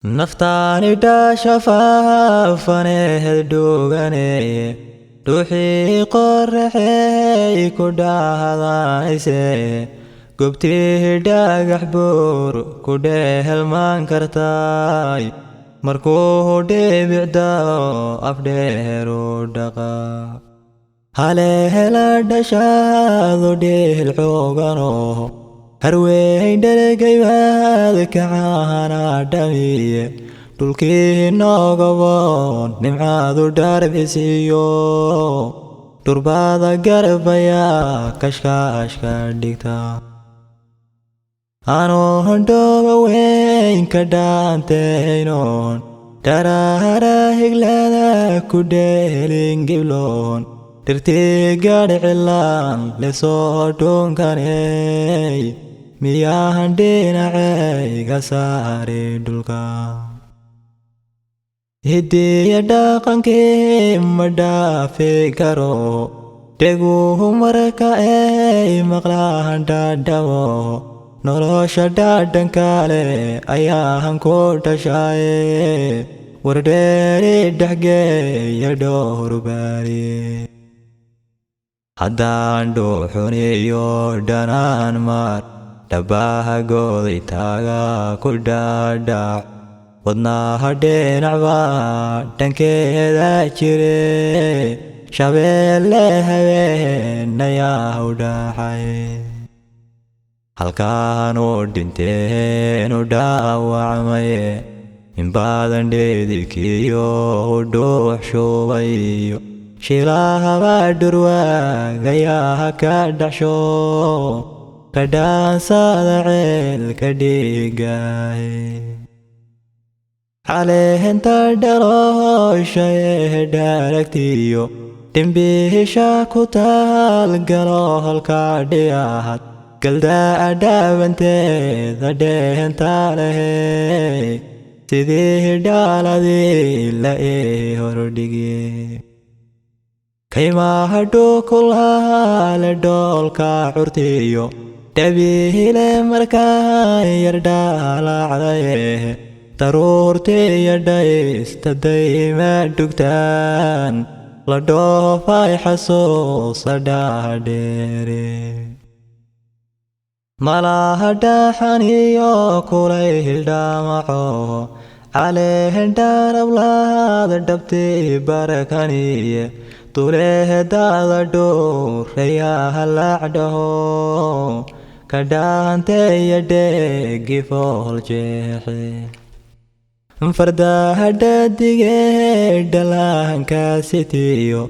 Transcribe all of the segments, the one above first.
Naftaani dhaasha faafaneed dhuugane, dhuuxii qoraxey ku dhahdanayse, gobtii dhagax buur ku dhehelmaan kartay, markuu dhibicdao afdheeru dhaqa haleela dhashaadu dhihil xoogano, harweyn dheregaybaad kacahana dhamiye, dhulkii noogaboon nimcaadu dharbisiiyo, dhurbaada garbayaa kashkaashka dhigta. Anoo dhooba weyn ka dhaantaynoon, dharaara higlada ku dheelin gibloon, dhirtii gadh cilaan lesoo dhuunkaney, miyahan dhinacayga saari dhulka? Hidiya dhaqankii ma dhaafi karo, dheguhu marka ay maqlaan dhadhamo, nolosha dhadhan kale ayaan ku dhashaye, wardheeri dhexgeeya dhowr baari. Haddaan dhuuxuniyo dhanaan maar dhabaha gooday taaga ku dhaadhac, wadnaha dhinacbaa dhankeeda jire, shabeelle habeenayaa u dhaxay. Halkaanu dhinteenu dhaawacmaye, inbaadan dheedilkiyo dhuux shubayo, shilahaba dhurwaagayaa ka dhaxsho, ka dhaansada ceelka dhiigaay. Caleenta dhaloosha ee dharagtiyo dhimbiisha ku taal galo halka dhiyahad galdaa dhaabanteeda dheenta lehe, sidii dhaaladii la ii hordhigi. Kaymaha dhuukulaale dhoolka curtiyo dhabiile markaan yar dhaalacdaye, daruurtiyo dhaysta dayma dhugtaan la dhoofay xasuusa dhaadheere. Malaha dhaxaniyo kulayl dhamaco, caleen dharablaad dhabtii barakaniye, duleedaada dhuurayaa lacdhaho, ka dhaanteeya dheegi fool jeexe. Fardaha dhadigee dhalaankaasitiyo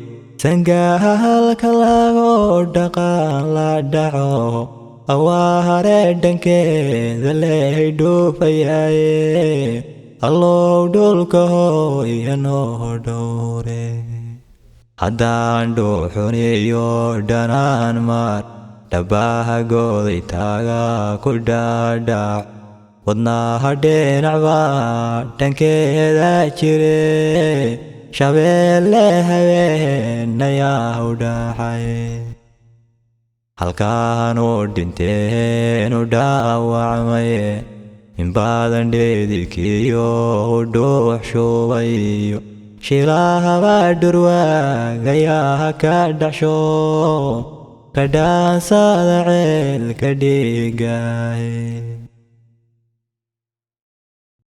sangaha halka lagu dhaqaan la dhaco, awaare dhankeeda ley dhuufayaaye, allow dhulka hooya noo dhowre. Haddaan dhuuxuniyo dhanaan maar dhabaha gooday taaga ku dhaadhac, wadnaha dhinacbaa dhankeeda jire, shabeelle habeenayaa u dhaxay. Halkaanu dhinteenu dhaawacmaye, inbaadan dheedilkiyo dhuux shubayo, shilahaba dhurwaagayaa ka dhaxsho, ka dhaansada ceelka dhiigaay.